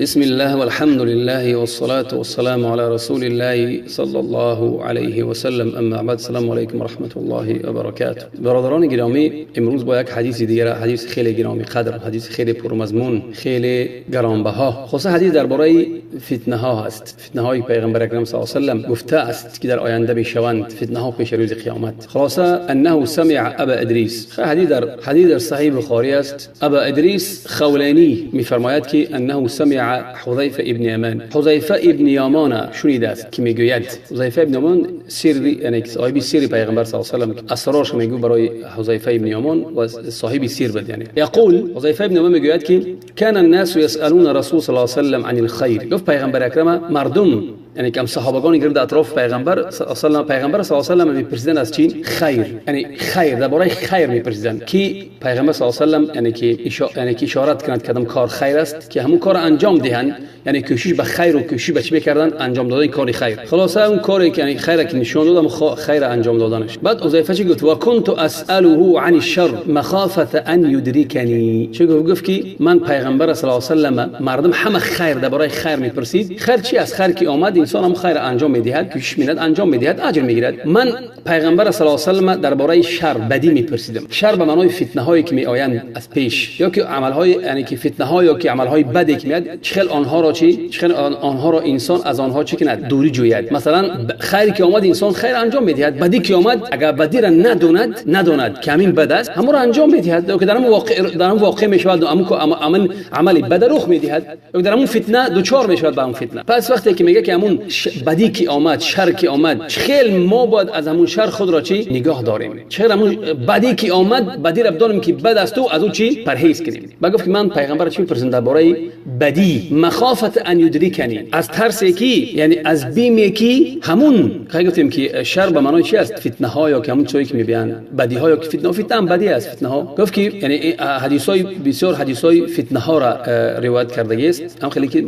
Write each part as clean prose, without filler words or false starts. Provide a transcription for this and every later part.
بسم الله والحمد لله والصلاة والسلام على رسول الله صلى الله علیه و سلم. اما بعد، السلام علیکم و رحمت الله و برکاته. برادران گرامی، امروز با یک حدیث دیگر، حدیث خیلی گرامی قدر، حدیث خیلی پرمضمون، خیلی گرانبها، خصوصا حدیث درباره فتنه ها هست. فتنه های پیغمبر اکرم صلی الله علیه و سلم گفته است که در آینده میشوند فتنه ها پیش روز قیامت. خلاصه انه سمع ابا ادریس، حدیث در صحیح بخاری است. ابا ادریس خولانی میفرماید که انه سمع حذیفه ابن یمان، حذیفه ابن یمان شنیده است که میگوید، حذیفه ابن یمان سری، یعنی صاحب سیر پیغمبر صلی الله علیه و سلم، اسرارش میگو برای حذیفه ابن یمان و صاحب سیر بود. یعنی یقول حذیفه ابن یمان میگوید که کان الناس یسالون رسول صلی الله علیه و سلم عن الخیر. گفت پیغمبر اکرم مردم، یعنی که صحابگان گرد اطراف پیغمبر صلی الله، پیغمبر صلی الله علیه و سلم میپرسیدن از چی؟ خیر، یعنی خیر، درباره خیر میپرسیدن که پیغمبر صلی الله علیه و سلم یعنی که اشارت کند کدام کار خیر است که همون کار انجام دهند، یعنی کوشش به خیر و کوشش به چی میکردن؟ انجام دادن کار خیر. خلاصه اون کاری که یعنی خیر که نشون دادم، خیر انجام دادنش. بعد حذیفه چی گفت؟ و كنت اساله عن الشر مخافه ان یدرکنی. چی گفت؟ گفت که من پیغمبر صلی الله علیه و سلم مردم همه خیر درباره خیر میپرسید. خیر چی است؟ خیر که آمد انسان هم خیر انجام میدهد، کوشش میکند انجام میدهد، اجر میگیرد. من پیغمبر صلی الله علیه و سلم درباره شر، بدی میپرسیدم. شر به معنای فتنه هایی که میآیند از پیش، یا که عمل های، یعنی که فتنه ها یا که عمل های بدی که میاد، چخل آنها را چی؟ چخل آنها را انسان از آنها چی کند؟ دوری جوید. مثلا خیر که آمد انسان خیر انجام میدهد، بدی که آمد اگر بدی را نداند که همین بد است، همون را انجام میدهد، یا که در همون واقع، در همون واقع میشود و همون عمل بد رخ میدهد، یا در همون فتنه دوچار میشود به همون فتنه. پس وقتی که میگه که همون بدی که آمد، شر که آمد، خیلی ما باید از همون شر خود را چی نگاه داریم. چرا همون بدی که آمد، بدی را بدانیم که بد است و از اون چی پرهیز کنیم. بعد گفت که من پیغمبر چی میپرسم درباره بدی؟ مخافت ان یدرکنی، از ترس که، یعنی از بیم که همون، خیلی گفتیم که شر به معنای چی است؟ فتنه ها یا که همون چیزی که میبینن، بدی ها یا که فتنه، فتنه هم بدی است، فتنه ها. گفت که یعنی حدیث های بسیار، حدیث های فتنه ها را روایت کرده است، هم خیلی که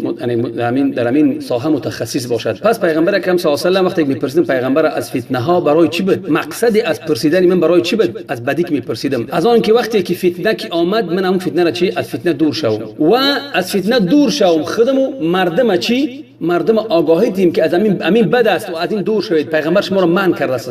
یعنی در همین ساحه متخصص باشد. پس پیغمبر اکرم صلی الله علیه و سلم وقتی میپرسیدم پیغمبر از فتنه ها برای چی بود؟ مقصد از پرسیدن من برای چی بود؟ از بدی که میپرسیدم، از آن که وقتی که فتنه که آمد من اون فتنه را چی؟ از فتنه دور شوم و از فتنه دور شوم خودم و مردم چی؟ مردم آگاهی دیم که از همین بد است و از این دور شوید. پیغمبر شما را منع کرده است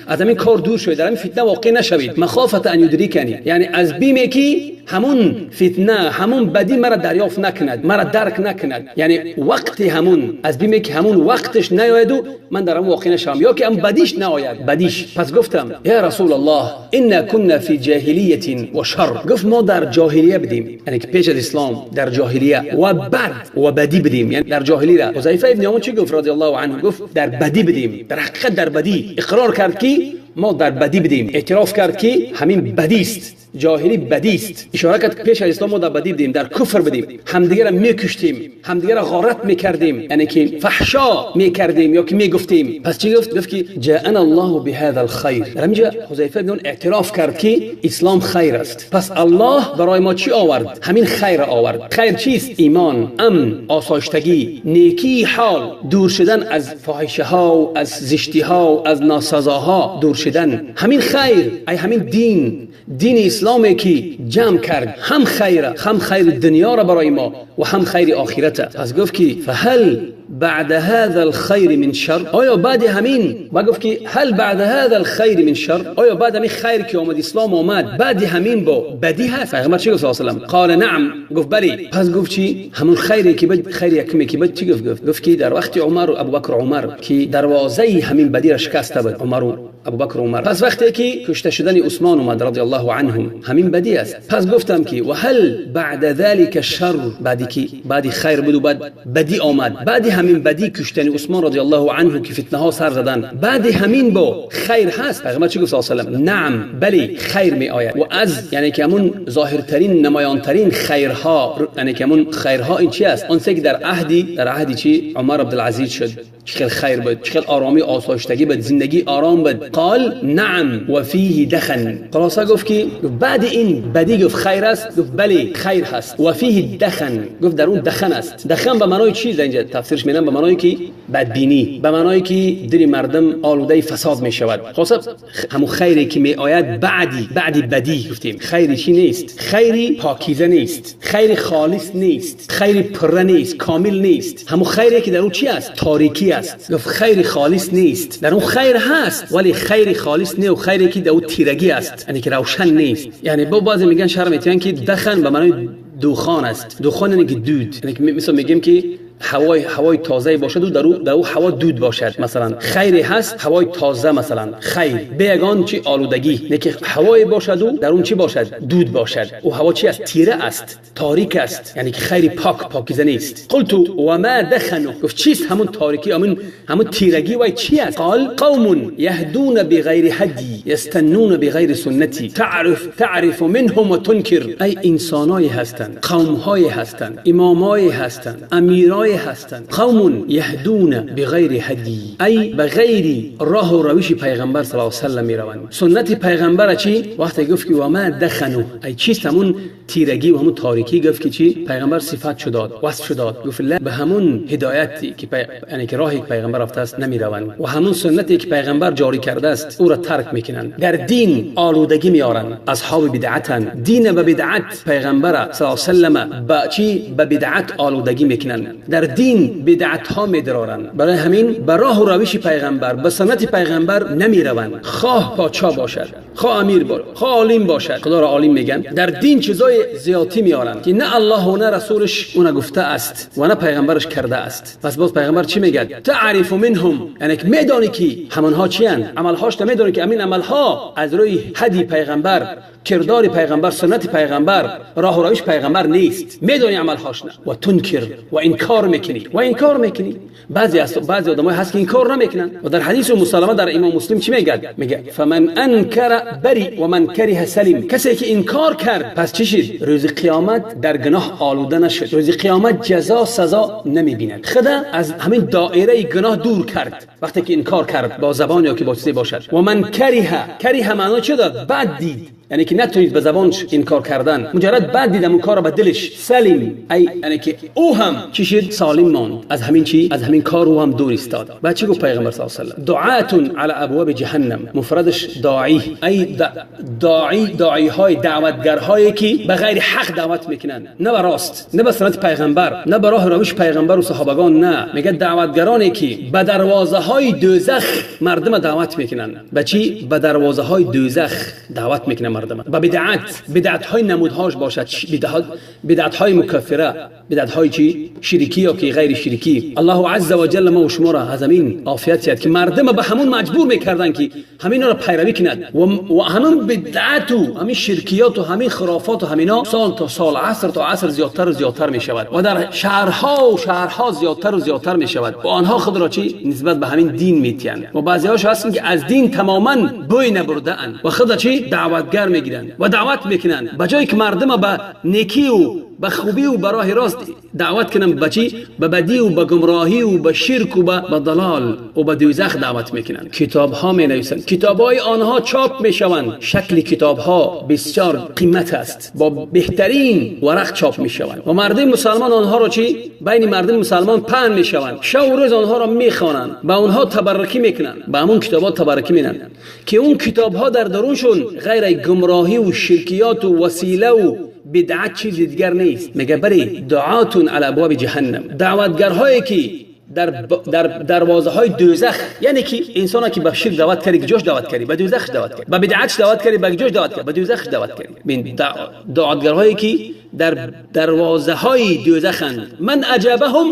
از همین کار دور شوید، در همین فتنه واقع نشوید. مخافت ان یدرکنی، یعنی از بیم که همون فتنه، همون بدی مرا دریافت نکند، مرا درک نکند، یعنی وقتی همون از بیم که همون وقتش نیاید و من در همون واقع نشوم، یا که هم بدیش نیاید، بدیش. پس گفتم یا رسول الله انا كنا فی جاهلیه و شر. گفت ما در جاهلیه بدیم، یعنی که پیش از اسلام در جاهلیه و بد و بدی بدیم، یعنی در جاهلیه. حذیفه ابن یمان چی گفت رضی الله عنه؟ گفت در بدی بدیم، در حقیقت در بدی. اقرار کرد که ما در بدی بدیم، اعتراف کرد که همین بدی است، جاهلی بدی است. اشاره کرد پیش از اسلام ما در بدی بدیم، در کفر بدیم، همدیگه را میکشتیم، همدیگه را غارت میکردیم، یعنی که فحشا میکردیم یا که میگفتیم. پس چی گفت؟ گفت که جاءنا الله بهذا الخير. در اینجا حذیفه ابن اعتراف کرد که اسلام خیر است. پس الله برای ما چی آورد؟ همین خیر آورد. خیر چیست؟ ایمان، امن، آسایشتگی، نیکی حال، دور شدن از فاحشه ها و از زشتی ها و از ناسزاها دور شدن. همین خیر، ای همین دین، دین اسلام که جمع کرد هم خیر، هم خیر دنیا را برای ما و هم خیر آخرت. پس گفت که فهل بعد هذا الخير من شر؟ آیا بعد همین، و گفت که هل بعد هذا الخير من شر؟ آیا بعد همین خیر که آمد، اسلام آمد، بعد همین با بدی هست؟ پیغمبر چی گفت صلی الله علیه و سلم؟ قال نعم، گفت بلی. پس گفت چی؟ همون خیری که بد، خیر یکمی که بد چی گفت؟ گفت که در وقت عمر و ابوبکر عمر که دروازه همین بدی را شکسته بود، عمر و ابوبکر عمر. پس وقتی که کشته شدن عثمان اومد رضی الله عنهم، همین بدی است. پس گفتم که و هل بعد ذلك شر؟ بعدی که بعدی خیر بود و بعد بدی آمد، بعد همین بدی کشتن عثمان رضی الله عنه که فتنه ها سر زدن، بعد همین با خیر هست؟ پیغمبر چی گفت صلی الله علیه و سلم؟ نعم، بلی، خیر می آید. و از یعنی که همون ظاهرترین، نمایانترین خیرها، یعنی که همون خیرها این چی است؟ آن که در عهدی چی عمر عبدالعزیز شد. چه خیر بود، چه آرامی آسایشتگی بود، زندگی آرام بود. قال نعم و فیه دخن. خلاصه گفت که بعد این بدی گفت خیر است، گفت بله خیر هست. و فیه دخن، گفت در اون دخن است. دخن به معنای چیز اینجا تفسیرش میدم، به معنای که بدبینی، به معنای که دل مردم آلوده فساد میشود. خلاصه همون خیری که می آید بعدی بدی گفتیم خیری چی نیست، خیری پاکیزه نیست، خیر خالص نیست، خیر پره نیست، کامل نیست. همون خیری که در اون چی است؟ تاریکی است. گفت خیر خالص نیست، در اون خیر هست ولی خیر خالص نه، و خیری که در اون تیرگی است، یعنی که روشن نیست. یعنی با بعضی میگن شرم میتین که دخن به معنای دخان است. دخان یعنی که دود، یعنی که مثلا میگیم که هوای تازه باشد و در او هوا دود باشد. مثلا خیری هست، هوای تازه، مثلا خیر بیگان چی آلودگی، نه که هوای باشد و در اون چی باشد؟ دود باشد. او هوا چی است؟ تیره است، تاریک است، یعنی که خیری پاکیزه نیست. قلت و ما دخنه، گفت چیست همون تاریکی، همون تیرگی وای چی است؟ قال قوم یهدون بغیر هدی یستنون بغیر سنتی تعرف منهم و تنکر. ای انسانای هستند، قومهای هستند، امامای هستند، امیرای هستند. قوم یهدون بغیر هدی، ای بغیر راه و روش پیغمبر صلی الله علیه و سلم میروند. سنت پیغمبر چی؟ وقتی گفت که و ما دخنو، ای چیست همون تیرگی و همون تاریکی؟ گفت که چی؟ پیغمبر صفت شد داد، وصف شد داد. گفت لا، به همون هدایتی که یعنی که راهی که پیغمبر رفته است نمیروند و همون سنتی که پیغمبر جاری کرده است او را ترک میکنند. در دین آلودگی میارند، اصحاب بدعتن. دین به بدعت پیغمبر صلی الله علیه و سلم با چی؟ به بدعت آلودگی میکنند. در دین بدعت ها میدرارند. برای همین به راه و روش پیغمبر، به سنت پیغمبر نمیروند. خواه پاچا باشد، خواه امیر باشد، خواه عالم باشد، خدا را عالم میگن. در دین چیزای زیادی میارند که نه الله و نه رسولش اون گفته است و نه پیغمبرش کرده است. پس باز پیغمبر چی میگه؟ تعرف منهم، یعنی که میدانی که همانها چی اند، عملهاش نمیدانی که امین عملها از روی هدی پیغمبر، کردار پیغمبر، سنت پیغمبر، راه و روش پیغمبر نیست. میدانی عملهاش نه، و تنکر و انکار میکنی و انکار میکنی. بعضی آدمای هست که انکار نمیکنن. و در حدیث مسلمه در امام مسلم چی میگه؟ میگه فمن انکر بری و من کره سلم. کسی که انکار کرد پس چی شد؟ روز قیامت در گناه آلوده نشد، روز قیامت جزا سزا نمیبیند. خدا از همین دایره گناه دور کرد وقتی که انکار کرد با زبان یا که با چیزی باشد. و من کره معنا چه داد؟ بد دید، یعنی که نتونید به زبانش انکار کردن، مجرد بد دیدم اون کار به دلش. سلیم، ای یعنی که او هم چی شد؟ سالم ماند از همین چی؟ از همین کار او هم دور ایستاد. بعد چی گفت پیغمبر صلی الله علیه و سلم؟ دعاتون علی ابواب جهنم، مفردش داعی، ای داعی های دعوتگرهایی که به غیر حق دعوت میکنن، نه به راست، نه به سنت پیغمبر، نه به راه روش پیغمبر و صحابگان، نه. میگه دعوتگرانی که به دروازه های دوزخ مردم دعوت میکنن. به چی؟ به دروازه های دوزخ دعوت میکنن مردم. به بدعت های نمودهاش باشد، بدعت های مکفره، بدعت های چی؟ شرکی یا که غیر شرکی. الله عز و جل ما و شما را از همین عافیت یاد که مردم به همون مجبور میکردن که همین را پیروی کنند و همون بدعت و همین شرکیات و همین خرافات و همینا سال تا سال، عصر تا عصر زیادتر و زیادتر میشود و در شهرها و شهرها زیادتر و زیادتر میشود و آنها خود را چی؟ نسبت به همین دین میتین. و بعضی‌هاش هستن که از دین تماما بوی نبرده اند و خود را چی؟ دعوتگر میگیرن و دعوت میکنن. به جای که مردم به نیکی و به خوبی و به راه راست دعوت کنن، به چی؟ به بدی و به گمراهی و به شرک و به ضلال و به دوزخ دعوت میکنن. کتاب ها می نویسند، کتاب های آنها چاپ میشوند، شکل کتاب ها بسیار قیمت است، با بهترین ورق چاپ میشوند و مردم مسلمان آنها را چی؟ بین مردم مسلمان پهن میشوند، شب و روز آنها را میخوانند، به آنها تبرکی میکنند، به همون کتاب ها تبرکی میکنند که اون کتاب ها در درونشون غیر گمراهی و شرکیات و وسیله و بدعت چیز دیگر نیست. میگه بری دعاتون علی ابواب جهنم، دعوتگرهایی که در دروازه های دوزخ، یعنی که انسانا که به شرک دعوت کردی که جوش دعوت کردی، به دوزخ دعوت کردی، به بدعت دعوت کردی، به جوش دعوت کردی، به دوزخ دعوت کردی. ببین دعوتگرهایی که در دروازه های دوزخند، من اجابهم،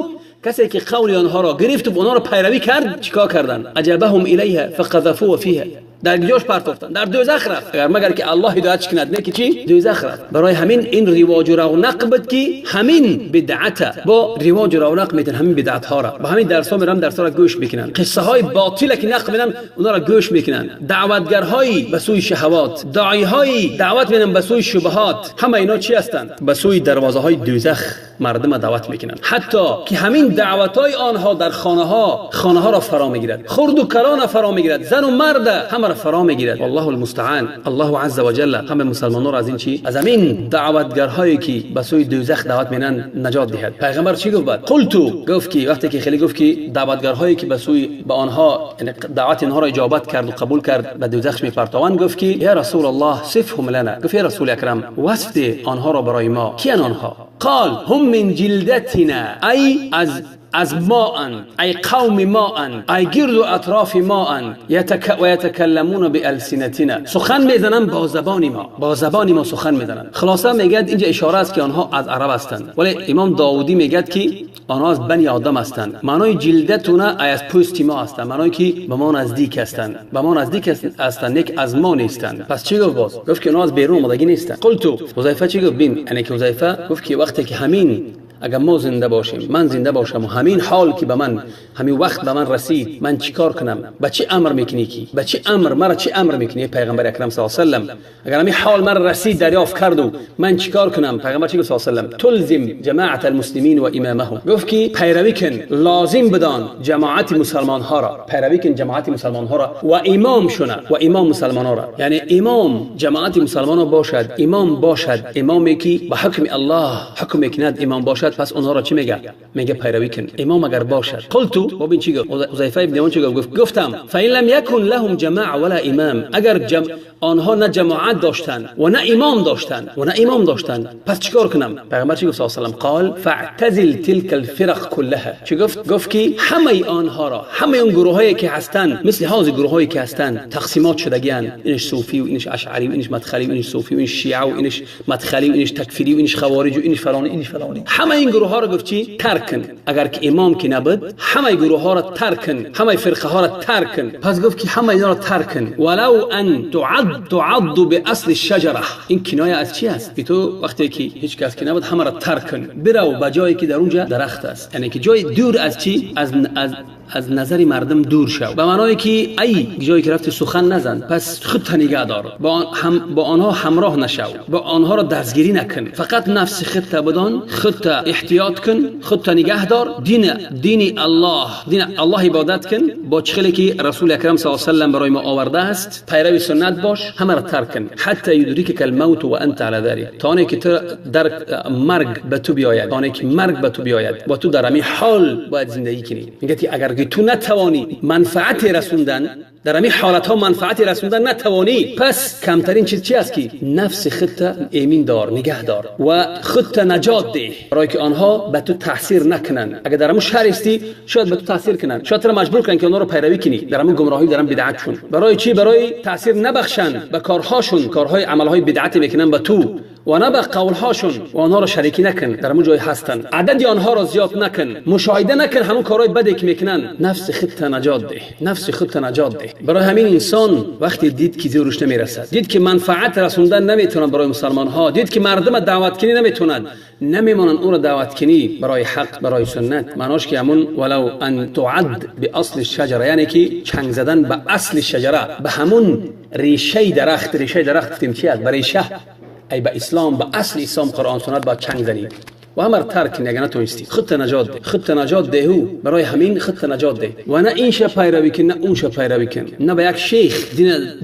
کسی که قول آنها را گرفت و آنها را پیروی کرد، چیکار کردن؟ اجابهم الیها فقذفوا فیها، Дар ҷош партофтан, дар дӯзах рафт. Агар магар ки Аллоҳ ҳидоят кунад, не ки чӣ? Дӯзах рафт. Барои ҳамин ин ривоҷ ва равнақ буд ки ҳамин бидъат бо ривоҷ ва равнақ метан, ҳамин бидъатҳоро ба ҳамин дарсҳо мерам, дарсҳоро гӯш мекунанд, қиссаҳои ботила ки нақл менан, онҳоро гӯш мекунанд, даъватгарҳои ба сӯи шаҳавот, даъиҳои даъват менан ба сӯи шубҳот, ҳама ино чӣ ҳастанд? Ба сӯи дарвозаҳои дӯзах мардум даъват мекунанд. Ҳатто ки ҳамин даъватҳои онҳо дар хонаҳо, хонаҳоро фаро мегирад, хурду калонро фаро мегирад, зану мард ҳамаро фаро мегирад. Валлоҳу алмустаъан. Аллоҳу азза ва ҷалла ҳама мусалмононро аз ин чӣ? Аз ҳамин даъватгарҳое ки ба сӯи дӯзах даъват менанд наҷот диҳад. Пайғамбар чӣ гуфт баъд? Қулту, гуфт ки вақте ки хеле гуфт ки даъватгарҳое ки ба сӯи ба онҳо даъвати онҳоро иҷобат кард ва қабул кард ба дӯзах мепартованд, гуфт ки я расулаллоҳ сифҳум лана, гуфт я расули акрам васф деҳ онҳоро барои мо. Киян онҳо? قال هم من جلدتنا، ای از ما اند، ای قوم ما اند، ای گرد و اطراف ما اند، و یتکلمون بالسنتنا، سخن میزنن با زبان ما، با زبان ما سخن میزنن. خلاصه میگد اینجا اشاره است که آنها از عرب هستند، ولی امام داودی میگد که آنها از بنی آدم هستند. معنای جلدتنا ای از پوست ما هستند، معنای که به ما نزدیک هستند، به ما نزدیک هستند، یک از ما نیستند. پس چی گفت باز؟ گفت که آنها از بیرون آمدگی نیستند. قلت حذیفه چی گفت؟ بین یعنی که حذیفه گفت که وقتی که همین اگر ما زنده باشیم، من زنده باشم و همین حال که به من همین وقت به من رسید، من چیکار کنم؟ به چی امر میکنی کی؟ به چی امر مرا چی امر میکنی پیغمبر اکرم صلی الله علیه و سلم؟ اگر همین حال مرا رسید دریافت کرد و من چیکار کنم؟ پیغمبر چی گفت صلی الله علیه و سلم؟ تلزم جماعت المسلمین و امامهم، گفت که پیروی کن، لازم بدان جماعت مسلمان ها را، پیروی کن جماعت مسلمان ها را و امام شونه و امام مسلمان ها را، یعنی امام جماعت مسلمان ها باشد، امام باشد، امامی که به حکم الله حکم میکند امام باشد، پس اونها را چی میگه؟ میگه پیروی کن. امام اگر باشد. قلت، ببین چی گفت حذیفه ابن یمان، چی گفت؟ گفتم فإن لم يكن لهم جماعه ولا امام، اگر آنها نه جماعت داشتند و نه امام داشتند و نه امام داشتند، پس چیکار کنم؟ پیغمبر چی گفت صلی الله علیه و سلم؟ قال فاعتزل تلك الفرق كلها. چی گفت؟ گفت که همه آنها را، همه اون گروهایی که هستند، مثل هاز گروهایی که هستند تقسیمات شدگیان، اینش صوفی و اینش اشعری و اینش مدخلی و اینش صوفی و اینش شیعه و اینش مدخلی و اینش تکفیری و اینش خوارج و اینش فلانی اینش فلانی، همه این گروه ها را گفت چی؟ ترک کن. اگر که امام که نبود، همه گروه ها را ترک کن، همه فرقه ها را ترک کن. پس گفت که همه اینا را ترک کن. ولو ان تعض باصل الشجره. این کنایه از چی است؟ به تو وقتی که هیچ کس که نبود همه را ترک کن، برو به جایی که در اونجا درخت است، یعنی که جای دور از چی؟ از نظر مردم دور شو، به معنای که ای جایی که رفتی سخن نزن، پس خودت نگه دار، با آنها همراه نشو، با آنها را دستگیری نکن، فقط نفس خودت بدان، خودت احتیاط کن، خودت نگه دار، دین الله، دین الله عبادت کن با چخلی که رسول اکرم صلی الله علیه و سلم برای ما آورده است، پیرو سنت باش، همه را ترک کن. حتی یدرکک الموت و انت علی ذلک، تا آنی که تو در مرگ به تو بیاید، تا آنی که مرگ به تو بیاید و تو در همین حال باید زندگی کنی. میگه اگر تو نتوانی منفعت رسوندن در همین حالت ها، منفعت رسوندن نتوانی، پس کمترین چیز چی است که نفس خودت ایمین دار، نگه دار و خودت نجات ده، برای که آنها به تو تاثیر نکنن. اگر در همون شهر هستی شاید به تو تاثیر کنن، شاید تو را مجبور کنن که آنها رو پیروی کنی در همون گمراهی، در همون بدعتشون. برای چی؟ برای تاثیر نبخشن به کارهاشون، کارهای عملهای بدعت میکنن به تو و نه به قولهاشون، و آنها را شریکی نکن در همون جای هستن، عدد آنها را زیاد نکن، مشاهده نکن همون کارهای بدی که میکنن. نفس خودت نجات ده، نفس خودت نجات ده. برای همین انسان وقتی دید که زورش نمیرسد، دید که منفعت رسوندن نمیتونن برای مسلمان ها، دید که مردم دعوت کنی نمیتونن، نمیمانن او را دعوت کنی برای حق، برای سنت، معناش که همون ولو ان تعد باصل الشجره، یعنی که چنگ زدن به اصل شجره، به همون ریشه درخت. ریشه درخت گفتیم چی است؟ به ریشه، ای به اسلام، به اصل اسلام، قرآن سنت با چنگ زنی و همه را ترک کنی. اگر نتونستی خودت نجات ده، خودت نجات ده، برای همین خودت نجات ده و نه این شه پیروی کن نه اون شه پیروی کن، نه به یک شیخ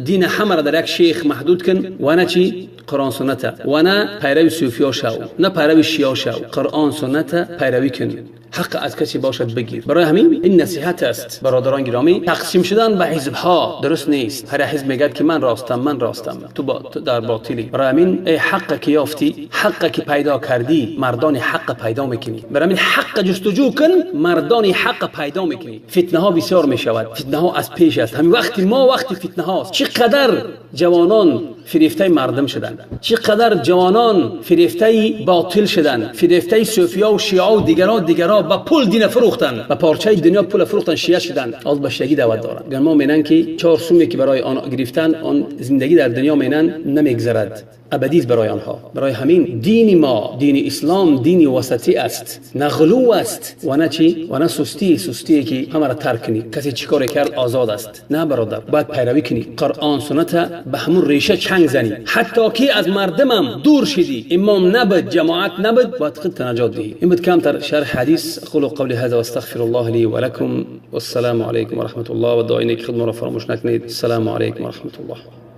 دین همه را در یک شیخ محدود کن و نه چی قرآن سنت، و نه پیروی صوفیا شو، نه پیروی شیعه شو، قرآن سنت پیروی کن. حق از کسی باشد بگیر. برای همین این نصیحت است برادران گرامی، تقسیم شدن به حزب ها درست نیست. هر حزب میگه که من راستم، من راستم، تو در باطلی. برای همین ای حق که یافتی، حق که پیدا کردی، مردان حق پیدا میکنی. برای همین حق جستجو کن، مردان حق پیدا میکنی. فتنه ها بسیار میشود، فتنه ها از پیش است. همین وقتی ما وقتی فتنه هاست، چقدر جوانان فریفته مردم شدن، چقدر جوانان فریفته باطل شدن، فریفته صوفیا و شیعه و دیگران با پول دین فروختن، با پارچه دنیا پول فروختن، شیعه شدن. از به شیعگی دعوت دارن. ما مینن که 4 سومی که برای آن گرفتن آن زندگی در دنیا مینن نمیگذرد، ابدی برای آنها. برای همین دین ما، دین اسلام، دین وسطی است، نه غلو است و نه چی و نه سستی. سستی که همه را ترک کنی، کسی چیکار کرد آزاد است. نه برادر، باید پیروی کنی قرآن سنت، به همون ریشه چنگ زنی، حتی که از مردمم دور شدی، امام نبود، جماعت نبود، باید خودت نجات دهی. این بود کمتر شرح حدیث. اقول قولی هذا واستغفر الله لی و لکم والسلام علیکم و رحمت الله. و دعای نیک خود ما را فراموش نکنید. السلام علیکم و رحمت الله.